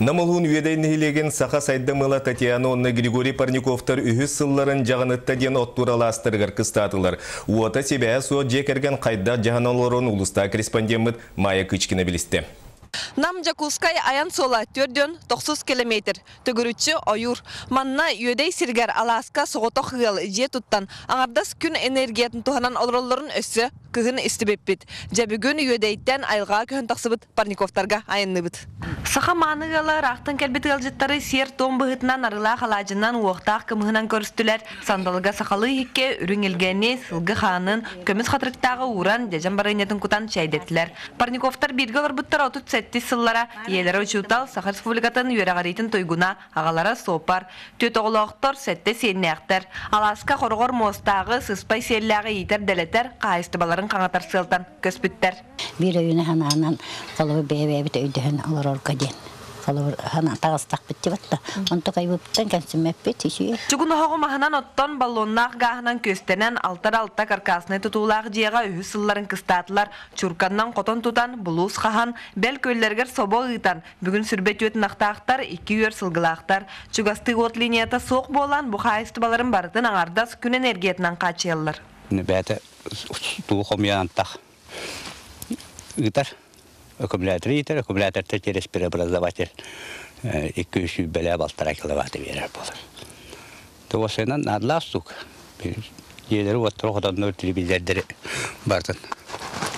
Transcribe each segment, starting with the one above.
Нам улууһун Үөдэй нэһилиэгин саха сайдам ыала Татьяна уонна Григорий Парниковтар үһүс сылларын Дьаҕанытта диэн оттуур алаастарыгар кыстаатылар. Уота сибээһэ суох дьиэ кэргэн хайдах дьаһанан олорон улуустааҕы корреспондеммыт Майя Кычкина билистэ. Нам Дьокуускай айан суола 49 километр, төгүрүччү ойуур. Манна Үөдэй сиригэр алааска соҕотох ыал дьиэ туттан, аҥардас күн энергиятын туһанан олороллорун өссө кыһын истибиппит. Дьэ бүгүн Үөдэйтэн айылҕаҕа көһөн тахсыбыт Парниковтарга айанныыбыт. Саха мааны ыала ыраахтан кэлбит ыалдьыттары сиэр-туом быһыытынан арыылаах алаадьынан, уохтаах кымыһынан көрүстүлэр. Сандалыга сахалыы иһиккэ үрүҥ илгэни, сылгы хаанын, көмүс хатырыктааҕы ууран, дьэдьэн барыанньатын кутан чэйдэтилэр. Парниковтар бииргэ олорбуттара 37 сыллара, ийэлэрэ учуутал, Саха Республикатын үөрэҕириитин туйгуна, аҕалара суоппар, түөрт оҕолоохтор, сэттэ сиэннээхтэр. Алааска хороҕор муостааҕы, сыспай сиэллээҕи иитэр-дэлэтэр, хаһаайыстыбаларын хаҥатар сыалтан көспүттэр. Биир өйүнэ санаанан холобур бэйэ-бэйэбит өйдөһөн олорорго диэн холобур таҕыстахпыт дибатта онто кайбыптан кэмсиммэппит үчүгэй. Чугун оһоҕу маһынан оттон баллоннаах гааһынан күөстэнэн алтар-алта каркаснай тутуулаах дьиэҕэ үһүс сылларын кыстаатылар. Чурканнан хотон тутан, булуус хаһан, бэл күөллэригэр собо ыытан, бүгүн сүрбэ түөрт ынахтаахтар, икки үөр сылгылаахтар. Чугастыы уот линията суох буолан, бу хаһаайыстыбаларын барытын аҥардас күн энергиятынан хааччыйаллар. Бэйэтэ туу хомуйан антах ыытар, аккумулятор иитэр, аккумулятортан через преобразователь 200 балтараа киловатты биэрэр буолар. Туосынан наадалаах сук. Дьиэлэри уоттары хотоннор телевизордары бартын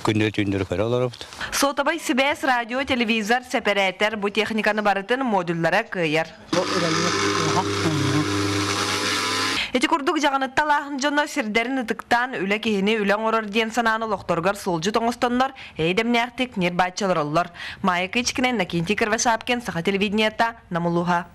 күндү түүндөрү көрө олоробут. Сотовай сибээс, радио, телевизор, сэпэрээтэр бу техниканы барытын модуллара кыайар. Ити курдук дьаҕанытта алааһын дьоно сирдэрин ытыктаан үлэ киһини үлэ оҥорор диэн санааны олохторугар суолдьут оҥостоннор эйдэмнээхтик ньир-бааччы олороллор. Майя Кычкина, Иннокентий Кривошапкин, Саха телевидениета, Намулуха.